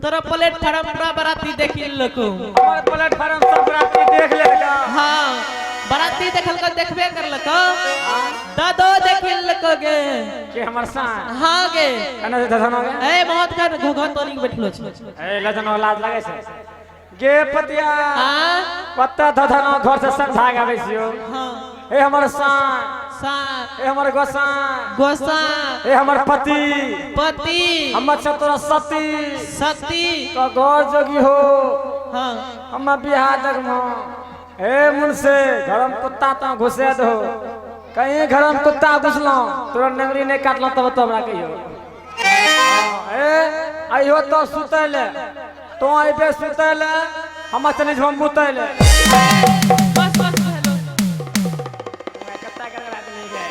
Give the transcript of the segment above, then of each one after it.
तोरा प्लेटफार्म पूरा बराती देखी लेलको। हमर प्लेटफार्म सब बराती देख लेलका। हाँ, बराती देखलको, देखबे करलको, दादो देखी लेलको गे। के हमर साथ? हाँ गे। कना से धधनो गे? ए मौत का घोघो तोरी के बैठलो छो। ए लजनो लाज लागे छै गे पतिया। हाँ। पत्ता धधनो घर से संग भाग आबै छियो। हाँ। ए हमर साथ। साथ। ए हमर गोसाई। गोसाई। ए हमर पति। पति। हमर छ तोरा सती। सती। तो गौर जोगी हो। हाँ। हम बियाह देखमो। ए मुनसे घर में कुत्ता तो घुसे दो, कहीं घर में कुत्ता घुसलो तोरा नंगरी नहीं काटलो तब तो हमरा कहियो। ए आइयो तो सुतैले, तो आइबे सुतैले, हम चले जब मुतैले। बस बस हेलो। कत्ता करे बात नहीं गए।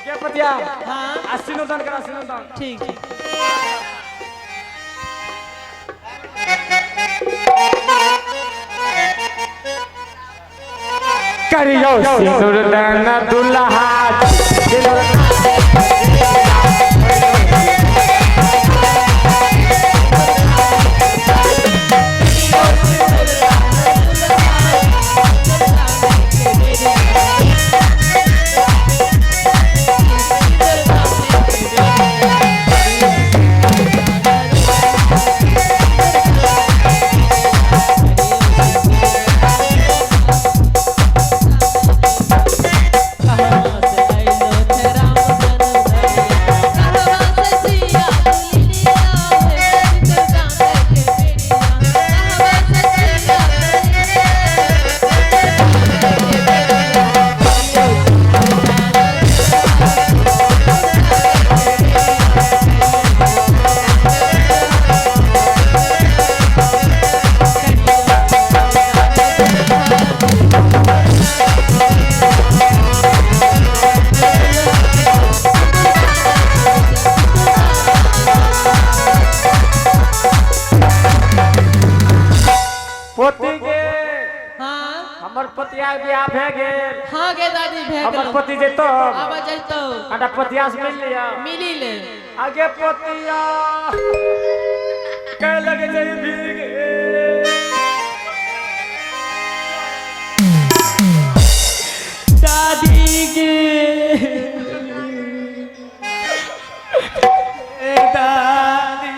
के पतिया? हाँ। आ सिनुदान करा, सिनुदान। ठीक। करियो सिनुदान दुल्हा सिनुर। पोती गे। हाँ। हमर पतिया के बियाह भए गेल। हाँ गे दादी भए हमर गेल। पति जेतो। आब जैतो। अंडा पतिया से मिल लिया। मिली ले। आगे पतिया कह लगे जई भीग। दादी गे, ए दादी।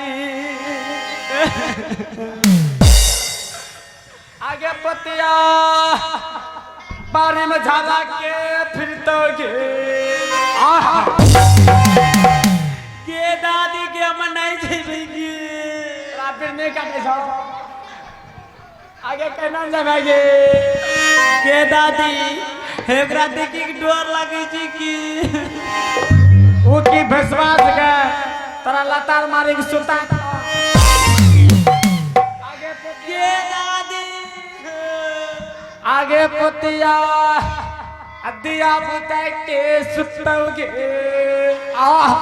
आगे पतिया बारी में झाला के फिर तो गे। आहा। गे दादी के हम नहीं जेबै गे। रात नहीं काटे छौ। आगे कहना जाबे गे। गे दादी एकरा देखी के डर लागै छै की। उ की भैंसवा के तोरा लतार मारे के सुता। आगे गे दादी। आगे पतिया दिया बुता के सुतल गे। आहा।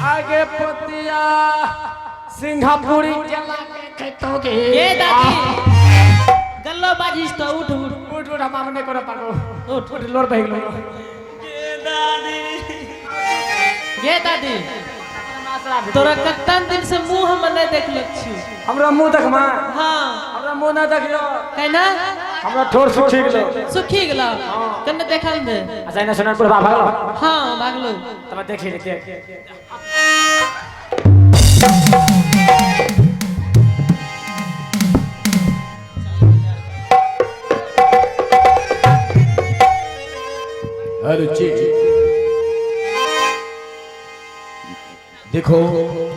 आगे पतिया सिंगापुरी केला के खेतो गे। गे दादी गल्लो बाजिस तो उठ उठ। उठ उठ, हम नहीं करो पागो। उठ। उठ, लोर बह गेलो। गे दादी। गे दादी तोरा कत्तन दिन से मुंह हम नहीं देखलक छी। हमरा मुंह देखमा? हाँ। हमरा मुंह ना देखलो। कहना? हमरा ठोर सुखी गेलो। सुखी गेलो। कन्ने देखल दे। अच्छा इना सुनन बुढ़वा भागलो। हाँ भागलो। तब देखी ले देख। हेलो जी, देखो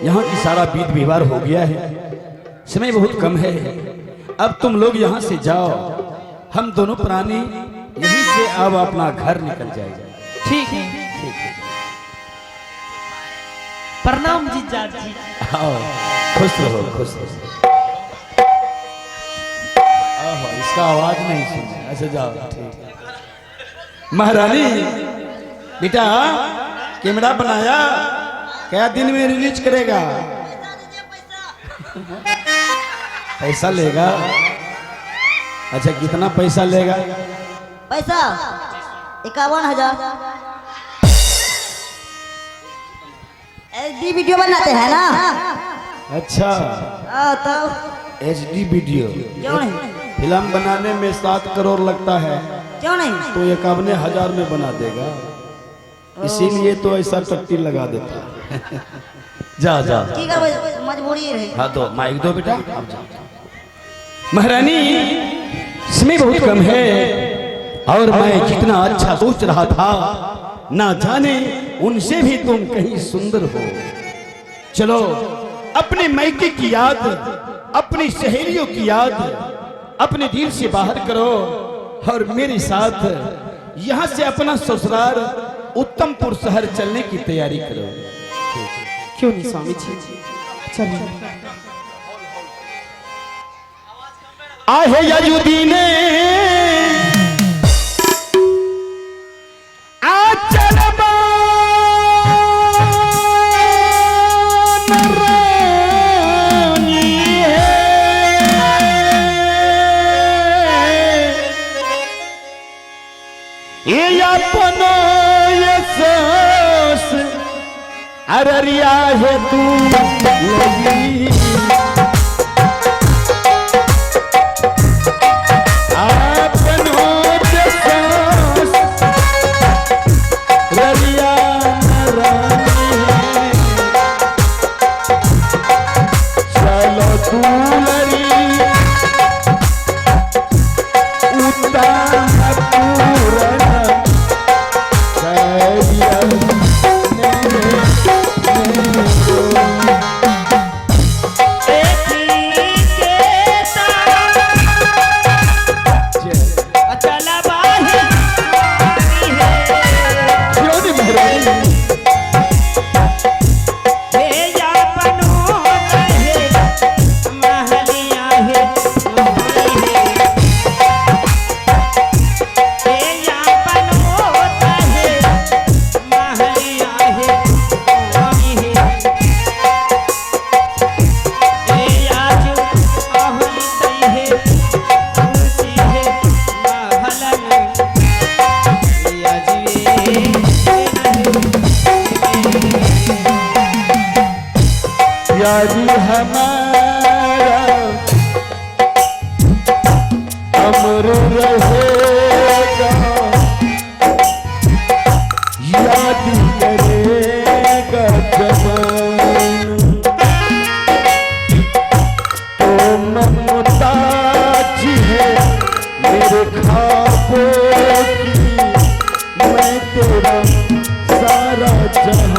यहाँ की सारा बीत व्यवहार हो गया है, समय बहुत कम है, अब तुम लोग यहाँ से जाओ, हम दोनों प्राणी यहीं से अब अपना घर निकल जाएंगे। ठीक है। ठीक है। प्रणाम जीजा जी। आओ, खुश रहो, खुश रहो। आहो, इसका आवाज नहीं सुने। अच्छा जाओ, ठीक है। महारानी बेटा कैमरा बनाया, क्या दिन में रिलीज करेगा? पैसा लेगा? अच्छा कितना पैसा लेगा? पैसा 51,000। डी वीडियो बनाते हैं ना। अच्छा। हाँ तब। HD video. क्यों नहीं? फिल्म बनाने में 7 करोड़ लगता है। क्यों नहीं? तो 51,000 में बना देगा, इसीलिए तो ऐसा टट्टी लगा देता है। जा जा। की करबै, मजबूरी रहे। हाँ, दो माइक दो बेटा, अब जाओ। महारानी, समय बहुत कम है और मैं जितना अच्छा सोच रहा था, ना जाने उनसे भी तुम कहीं सुंदर हो। चलो, अपने मैके की याद, अपनी सहेलियों की याद अपने दिल से बाहर करो और मेरे साथ यहाँ से अपना ससुराल उत्तमपुर शहर चलने की तैयारी करो। क्यों नहीं स्वामी जी, चलिए। आहे यजुदीने आ चलबा रानी है। ये अपनो ये सास अररिया है तू लगी अपनो सास ररिया रानी है। चलो दुलरी उत्तम पूरन शैया। क्यों नहीं महारानी? यारी हमारा अमर रहेगा, याद करेगा जमाना। तो ममताज है मेरे ख्वाबों की, मैं तेरा सारा जहां।